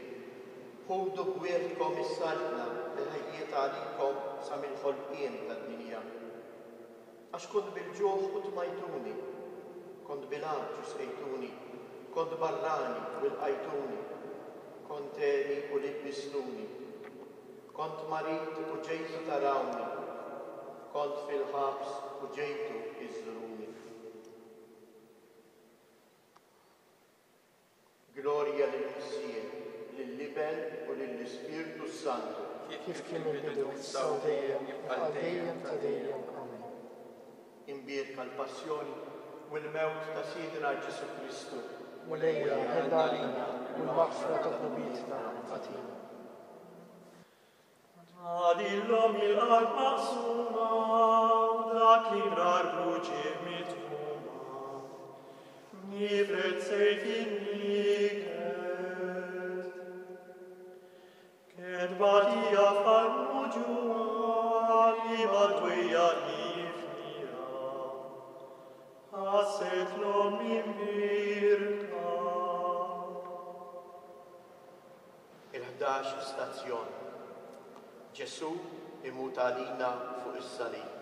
ħudu b'wirtkom is-saltna li ħejjietha għalikom sa mill-ħolqien tad-dinja. Għax kont bil-ġuħ u tmajtuni, kont bil-għatx u sqejtuni, kont barrani u lqajtuni, kont għeri u libbistuni, kont marid u ġejtu tarawni, kont fil-ħabs u ġejtu iżżuruni. Glorja lill-Missier, lill-Iben u lill-Ispirtu s-Santu. Kif kien mill-bidu, issa u dejjem, u għal dejjem ta' dejjem. Amen. Imbierka l-passjoni u l-mewt ta' Sidna Ġesù Kristu. Mulejja, ħenn għalina, u l-maħfra ta' dnubietna agħtina. Għadilhom il-qalb maqsuma u dak li mrar bl-uġigħ mitmuma. Nifred sejf in-niket. Kedba hija f'qalb muġugħa li mad-dwejjaq li jifniha. Ħasset l-omm imbierka. Il-11 stazzjon. Ġesù imut għalina fuq is-salib.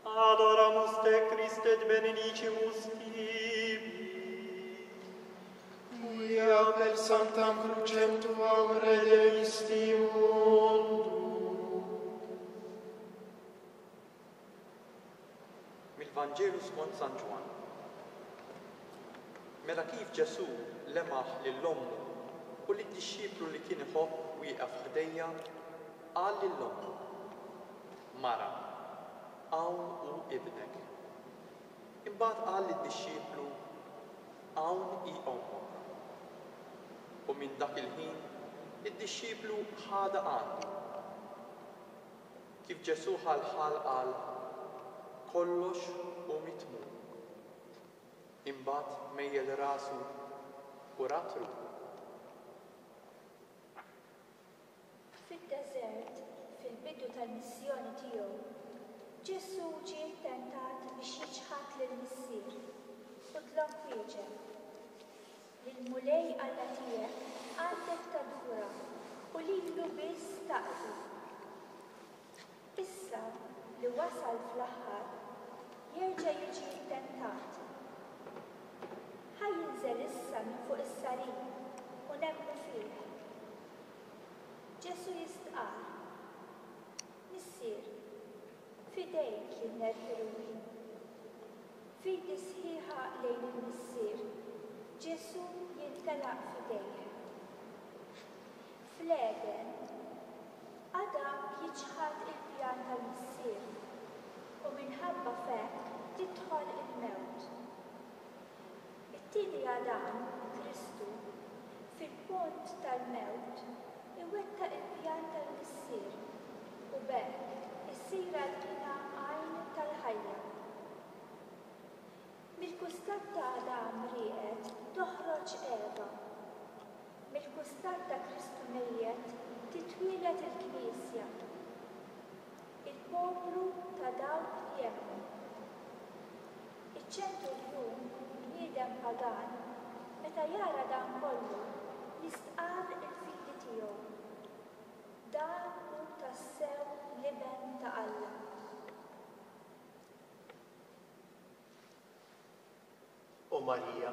Adoramus te, Christe, et benedicimus tibi. Quia per sanctam crucem tuam redemisti mundum. Mill-Vanġelu skont San Ġwann. Mela kif Ġesù lemaħ lil ommu u lid-dixxiplu li kien iħobb wieqaf ħdejha, qal lil ommu, Mara, hawn hu ibnek. Imbagħad qal lid-dixxiplu, Hawn hi ommok. U minn dak il-ħin id-dixxiplu ħadha għandu. Kif Ġesù ħa l-ħall qal, Kollox hu mitmum. Imbagħad mejjel rasu u radd ruħu. Fid-deżert, fil-bidu tal-missjoni tiegħu, Ġesù ġie ttentat biex jiċħad lill-Missier, u dlonk wieġeb, Lill-Mulej Alla tiegħek għandek tadura u lilu biss taqdi. Issa li wasal fl-aħħar, jerġa' jiġi ttentat. Ħa jinżel issa minn fuq is-salib u nemmnu fih. Ġesù jistqarr, Missier, f'idejk jien nerħi ruħi. Fidi sħiħa lejn il-Missier, Ġesù jintelaq f'idejh. Fl-Għeden, Adam jiċħad il-pjan tal-Missier u minħabba f'hekk tidħol il-mewt. It-tieni Adam, Kristu, fil-punt tal-mewt iwettaq il-pjan tal-Missier u b'hekk isir għalina għajn tal-ħajja. Mill-kustat ta' Adam rieqed toħroġ Eva. Mill-kustat ta' Kristu mejjet titwieled il-Knisja, il-poplu ta' dawk li jemmnu. Iċ-ċenturjun, bniedem pagan, Meta jara dan kollu, jistqarr il-fidi tiegħu, Dan hu tassew l-Iben ta' Alla. O Marija,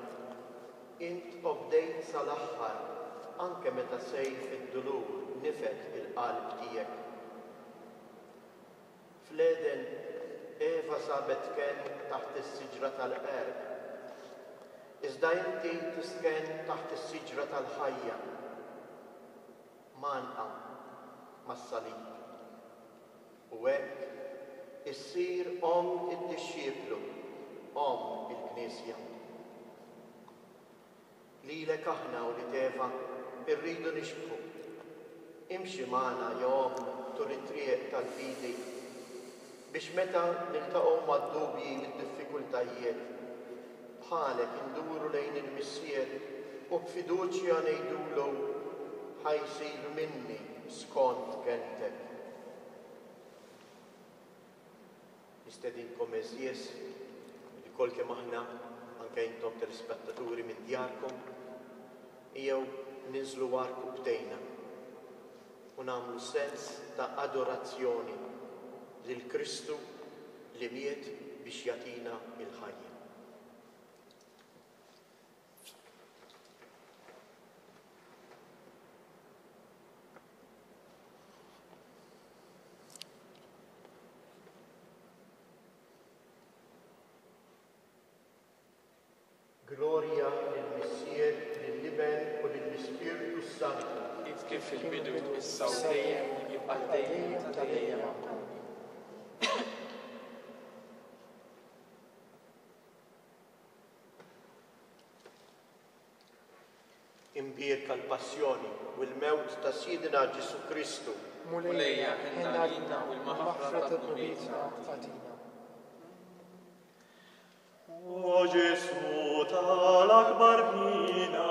int obdejt sal-aħħar anke meta sejf id-dulur nifed il-qalb tiegħek. Fl-Għeden, Eva sabet kenn taħt is-siġra tal-għerq. Iżda inti tistkenn taħt is-siġra tal-ħajja, mgħannqa mas-salib. U hekk issir omm id-dixxiplu, omm il-Knisja. Lilek aħna, wlied Eva, irridu nixbħu. Imxi magħna, ja Omm, tul it-triq tal-fidi, biex meta niltaqgħu mad-dubji u d-diffikultajiet, bħalek induru lejn il-Missier u b'fiduċja ngħidulu, Ħa jsir minni skont kelmtek. Nistedinkom għeżież, ilkoll kemm aħna, anke intom telespettaturi minn djarkom, ejjew ninżlu għarkupptejna u nagħmlu sens ta' adorazzjoni lil Kristu li miet biex jagħtina l-ħajja. Glorja lill-Missier, lill-Iben u lill-Ispirtu s-Santu. Kif fil-bidu, issa u dejjem, jibqa' għal dejjem ta' dejjem. Amen. Imbierka l-passjoni u l-mewt ta' Sidna Ġesù Kristu. Mulejja, ħenn għalina u l-maħfra ta' dnubietna agħtina. O Ġesù tal-akbar ħnina,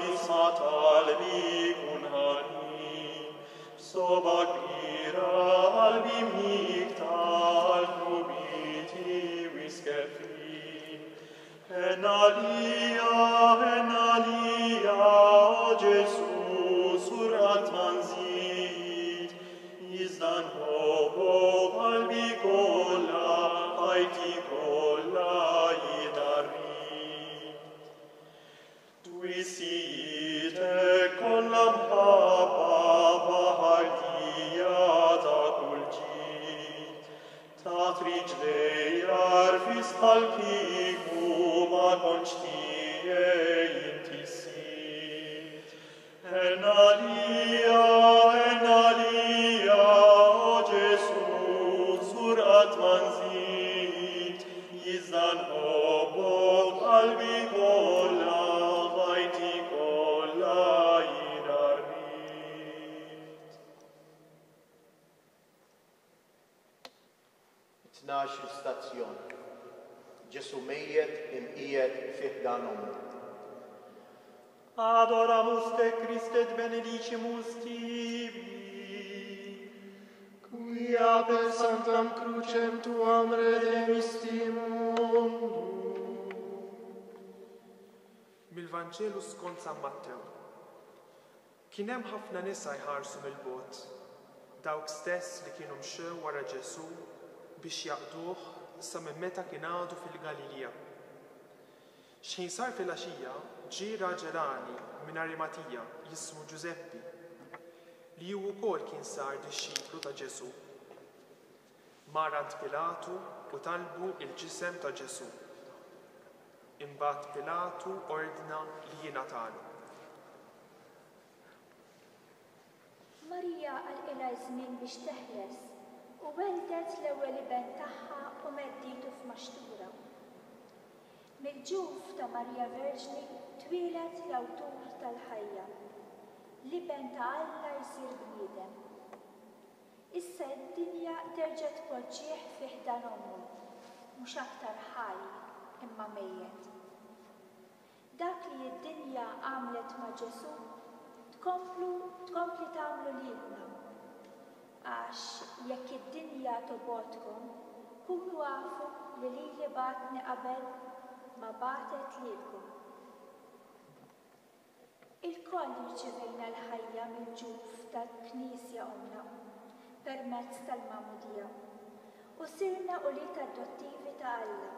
isma' talbi kun ħanin. B'sogħba kbira qalbi mnikta għal dnubieti wisq kefrin. Ħenn għalija, ħenn għalija, o Ġesù, sur qatt ma nżid. Iżda nħobbok qalbi kollha, ħajti kollha jiena rrid. Twissijietek kollha mħabba baħar dija ta' kull ġid. Taħt riġlejja rfis bħal kieku ma kontx tiegħi inti s-Sid. Ħenn għalija, ħenn għalija, o Ġesù, żgur qatt ma nżid, iżda nħobbok b'qalbi kollha, ħajti kollha jiena rrid. It-tnax-il stazzjon. Ġesù mejjet imqiegħed fi ħdan ommu. Adoramus te Christe et benedicimus tibi. Quia per sanctam crucem tuam redemisti mundum. Mill-Vanġelu skont San Mattew. Kien hemm ħafna nisa jħarsu mill-bogħod, dawk stess li kienu mxew wara Ġesù biex jaqduh sa minn meta kien għadu fil-Galilija. X'ħin sar filgħaxija, ġie raġel għani minn Arimatija jismu Ġużeppi, li hu wkoll kien sar dixxiplu ta' Ġesù. Mar għand Pilatu u talbu l-ġisem ta' Ġesù. Imbagħad Pilatu ordna li jingħatalu. Marija għalqilha ż-żmien biex teħles u welldet l-ewwel iben tagħha u medditu f'maxtura. Mill-ġuf ta' Marija Verġni twieled l-awtur tal-ħajja. L-Iben ta' Alla jsir bniedem. Issa d-dinja terġa' tpoġġih fi ħdan ommu, mhux aktar ħaj imma mejjet. Dak li d-dinja għamlet ma' Ġesù, tkomplu tkompli tagħmlu lilna. Għax jekk id-dinja tobgħodkom, kunu afu li lili bagħatni qabel ma bagħtet lilkom. Ilkoll irċivejna l-ħajja mill-ġuf tal-Knisja Ommna, permezz tal-Magħmudija, u sirna ulied adottivi ta' Alla.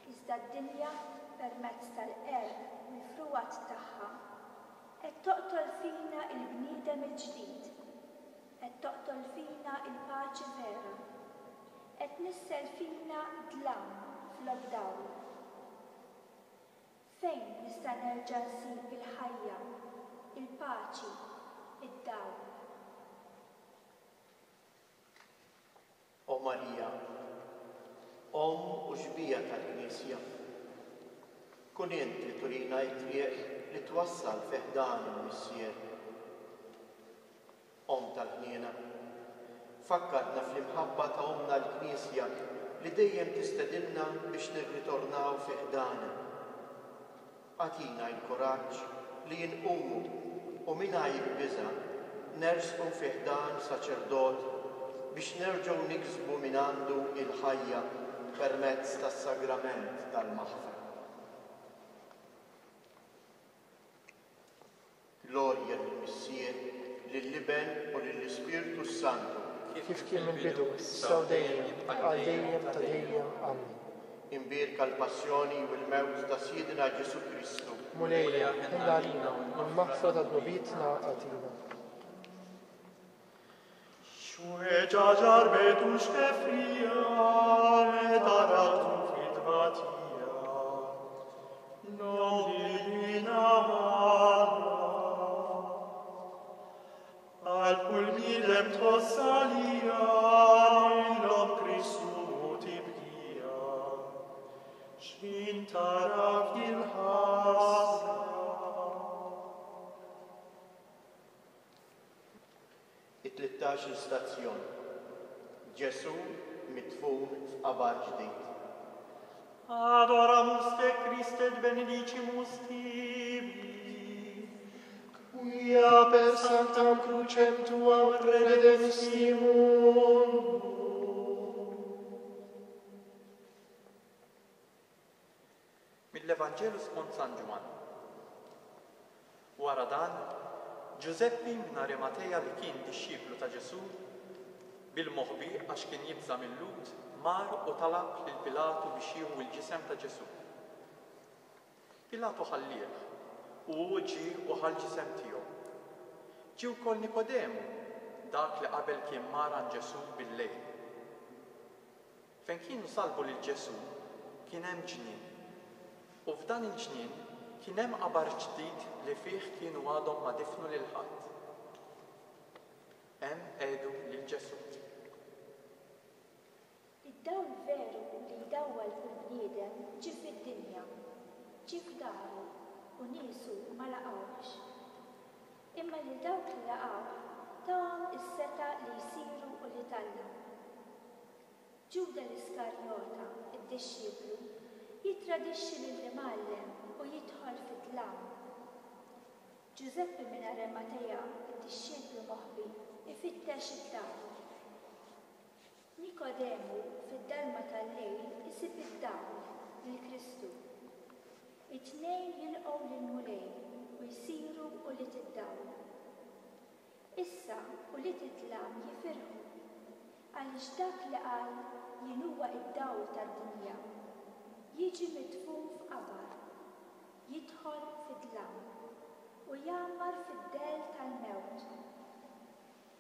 Iżda d-dinja, permezz tal-qerq u l-frugħat tagħha, qed toqtol fina l-bniedem il-ġdid, qed toqtol fina l-paċi vera, qed tnissel fina dlam flok dawl. Fejn nista' nerġa' nsib il-ħajja, il-paċi, id-dawl? O Marija, Omm u xbieha tal-Knisja, kun int li turina t-triq li twassal fi ħdan il-Missier. Omm tal-ħniena, fakkarna fl-imħabba ta' Ommna l-Knisja li dejjem tistedinna biex nirritornaw fi ħdanha. Agħtina l-kuraġġ li inqumu u mingħajr biża' nersqu fi ħdan saċerdot biex nerġgħu niksbu mingħandu l-ħajja permezz tas-sagrament tal-maħfra. Glorja lill-Missier, lill-Iben u lill-Ispirtu s-Santu. Kif kien mill-bidu, issa u dejjem, għal dejjem ta' dejjem. Amen. Imbierka l-passjoni u l-mewt ta' Sidna Ġesù Kristu. Mulejja, ħenn għalina, u l-maħfra ta' dnubietna agħtina. X'weġgħa ġarrbet u x'tefrija meta ratu fit-tbatija. L-omm divina Alla. Għal kull bniedem tħoss għalija, lil omm Kristu tibkija. X'ħin tara f'dil-ħasra. It-tlittax-il stazzjon, Ġesù midfun f'qabar ġdid. Adoramus te Christe et benedicimus tibi. Quia per sanctam crucem tuam redemisti mundum. Mill-Evanġelu skont San Ġwann. Wara dan, Ġużeppi minn Arimateja li kien dixxiplu ta' Ġesù, bil-moħbi għax kien jibża' mil-Lhud, mar u talab lil Pilatu biex jieħu l-ġisem ta' Ġesù. Pilatu ħallieh, u hu ġie u ħa l-ġisem tiegħu. Ġie wkoll Nikodemu, dak li qabel kien mar għand Ġesù bil-lejl. Fejn kienu sallbu lil Ġesù kien hemm ġnien, u f'dan il-ġnien kien hemm qabar ġdid li fih kienu għadhom ma difnu lil ħadd. Hemm qiegħdu lil Ġesù. Id-dawl veru li jdawwal kull bniedem ġie fid-dinja, ġie f'daru, u niesu ma laqgħuhx. Imma lil dawk li laqgħuh tahom is-setgħa li jsiru ulied Alla. Ġuda l-Iskarjota, id-dixxiplu, jittradixxi lill-Imgħallem u jidħol fid-dlam. Ġużeppi minn Arimatea, id-dixxiplu moħbi, ifittex id-dawl. Nikodemu, fid-dalma tal-lejl, isib id-dawl, lil Kristu. It-tnejn jilqgħu lill-Mulej u jsiru ulied id-dawl. Issa ulied id-dlam jifirħu, għaliex dak li qal jien huwa d-dawl tad-dinja, jiġi midfun f'qabar, jidħol fid-dlam, u jgħammar fid-dell tal-mewt.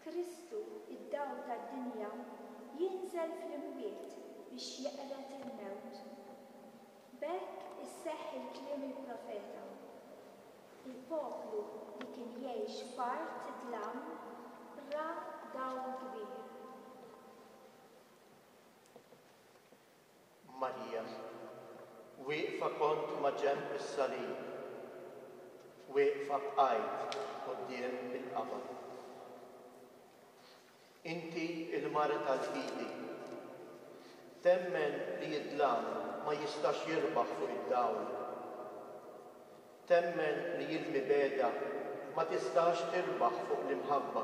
Kristu, id-dawl tad-dinja, jinżel fl-imwiet biex jeqred il-mewt. B'hekk isseħħ il-kliem il-profeta. Il-poplu li kien jgħix f'art dlam ra dawl kbir. Marija, wieqfa kont maġenb is-salib, wieqfa bqajt quddiem il-qabar. Inti l-mara tal-fidi. Temmen li d-dlam ma jistax jirbaħ fuq id-dawl. Temmen li l-mibegħda ma tistax tirbaħ fuq l-imħabba.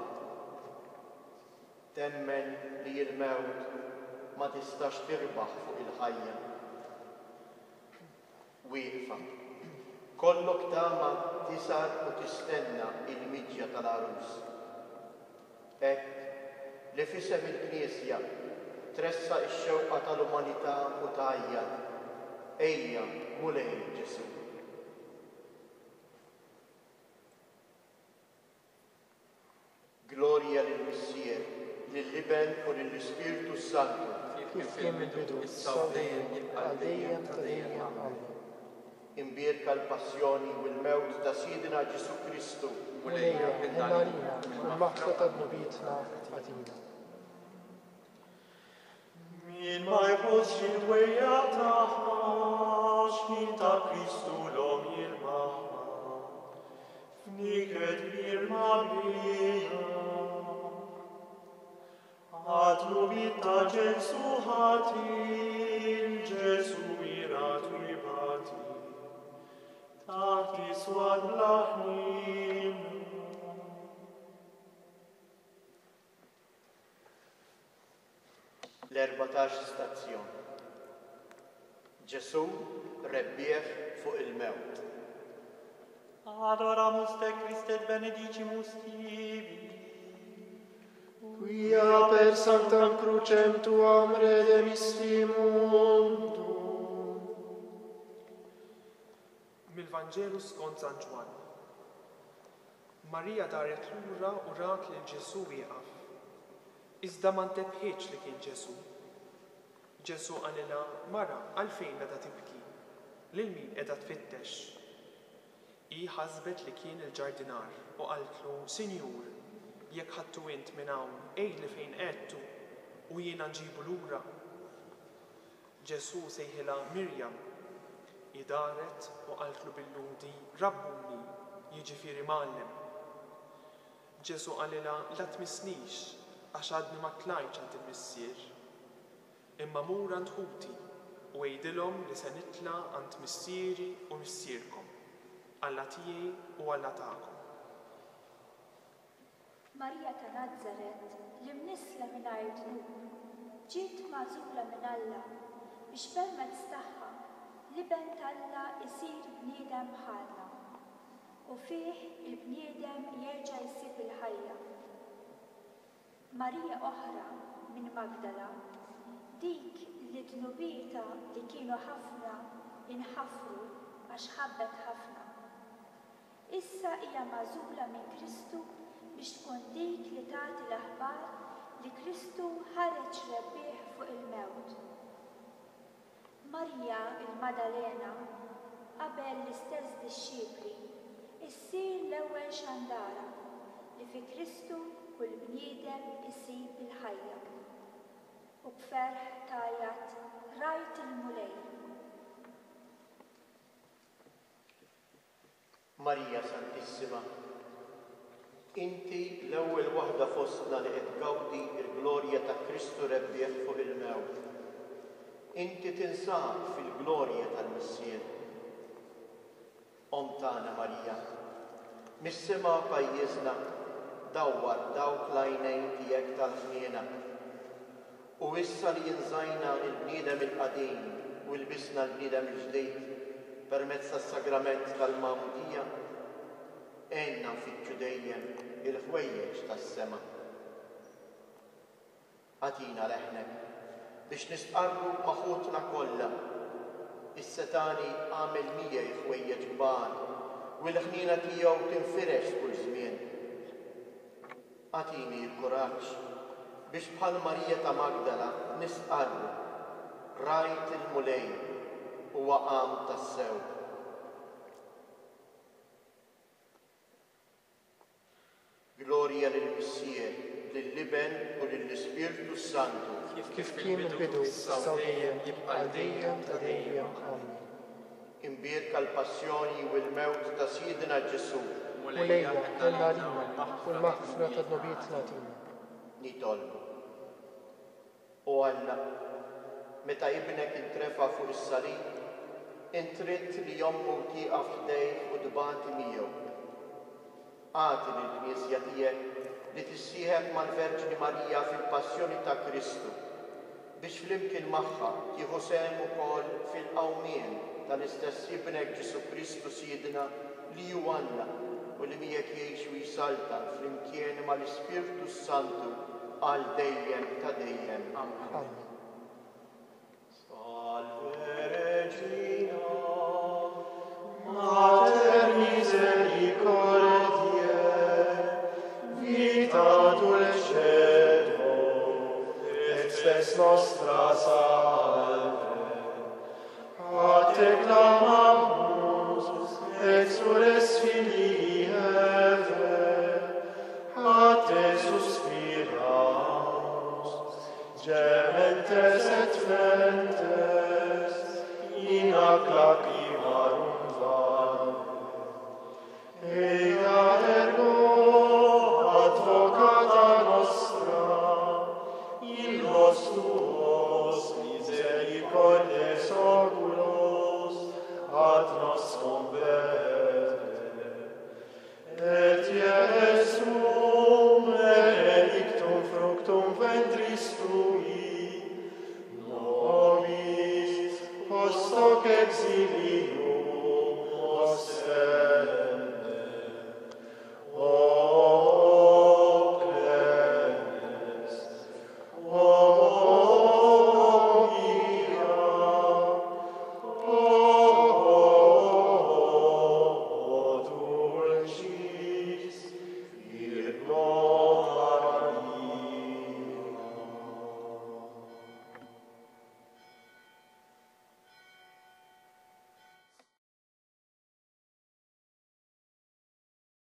Temmen li l-mewt ma tistax tirbaħ fuq il-ħajja. Wieqfa. Kollok tama. tisgħar u tistenna l-miġja tal-Għarus. Hekk li f'isem il-Knisja tressaq ix-xewqa tal-umanità u tgħajjat, Ejja, Mulej Ġesù. Glorja lill-Missier, lill-Iben u lill-Ispirtu s-Santu. Kif kien mill-bidu, issa u dejjem, għal dejjem ta' dejjem. Amen. Imbierka l-passjoni u l-mewt ta' Sidna Ġesù Kristu. Mulejja, ħenn għalina, u l-maħfra ta' dnubietna agħtina. Min ma jħossx il-dwejjaq tagħha, x'ħin ta' Kristu l-Omm jilmaħha, f'niket kbir mgħabbija. Għad-dnubiet ta' Ġesù ħati, Ġesù irat u jbati, taħt is-swat bla ħniena. L-erbatax stazzjon. Ġesù rebbieħ fuq il-mewt. Adoramus te Christe et benedicimus tibi. Quia per sanctam crucem tuam redemisti mundum. Mill-Vanġelu skont San Ġwann. Marija daret lura u rat lil Ġesù wieqaf. Iżda ma ntebħitx li kien Ġesù. Ġesù qalilha, Mara, għalfejn qiegħda tibki? Lil min qiegħda tfittex? Hi ħasbet li kien il-ġardinar u qaltlu, Sinjur, jekk ħadtu int minn hawn, għidli fejn qegħedtu, u jiena nġibu lura. Ġesù sejħilha Mirjam. Hi daret u qaltlu bil-Lhudi, Rabbuni, jiġifieri Mgħallem. Ġesù qalilha, La tmissnix, għax għadni ma tlajtx għand il-Missier. Imma mur għand ħuti u għidilhom li se nitla' għand Missieri u Missierkom, Alla tiegħi u Alla tagħkom. Marija ta' Nazaret, li mnissla mingħajr dnub, ġiet magħżula minn Alla biex permezz tagħha l-Iben t'Alla jsir bniedem bħalna, u fih il-bniedem jerġa' jsib il-ħajja. Marija oħra minn Magdala, dik li dnubietha li kienu ħafna inħafru għax ħabbet ħafna, Issa hija magħżula minn Kristu biex tkun dik li tagħti l-aħbar li Kristu ħareġ rebbieħ fuq il-mewt. Marija l-Madalena, qabel l-istess dixxipli, issir l-ewwel xandara li fi Kristu kull bniedem isib il-ħajja. U b'ferħ tgħajjat, Rajt il-Mulej! Marija Santissima, inti l-ewwel waħda fostna li qed tgawdi l-glorja ta' Kristu rebbieħ fuq il-mewt. Inti tinsab fil-glorja tal-Missier. Omm tagħna Marija, mis-sema pajjiżna dawwar dawk l-għajnejn tiegħek tal-ħniena. U issa li inżajna l-bniedem il-qadim u lbisna l-bniedem il-ġdid permezz tas-sagrament tal-Magħmudija, għinna nfittxu dejjem il-ħwejjeġ tas-sema. Agħtina leħnek biex nistqarru ma' ħutna kollha, Is-Setgħani għamel miegħi ħwejjeġ kbar, u l-ħniena tiegħu tinfirex f'kull żmien. Agħtini l-kuraġġ biex bħal Marija ta' Magdala nistqarru, Rajt il-Mulej, huwa qam tassew. Glorja lill-Missier, lill-Iben u lill-Ispirtu s-Santu. Kif kien mill-bidu, issa u dejjem, għal dejjem ta' dejjem. Amen. Imbierka l-passjoni u l-mewt ta' Sidna Ġesù. Mulejja, ħenn għalina, u l-maħfra ta' dnubietna agħtina. Nitolbu. O Alla, meta Ibnek intrefa' fuq is-salib, int ridt li ommu tieqaf ħdejh u tbati miegħu. Agħti lill-Knisja tiegħek li tissieħeb mal-Verġni Marija fil-passjoni ta' Kristu, biex flimkien magħha tieħu sehem ukoll fil-qawmien tal-istess Ibnek Ġesù Kristu Sidna. li hu Alla u li miegħek jgħix u jsaltan flimkien mal-Ispirtu s-Santu għal dejjem ta' dejjem. Amen. Salve Regina, Mater misericordiae, vita dulcedo, et spes nostra salve.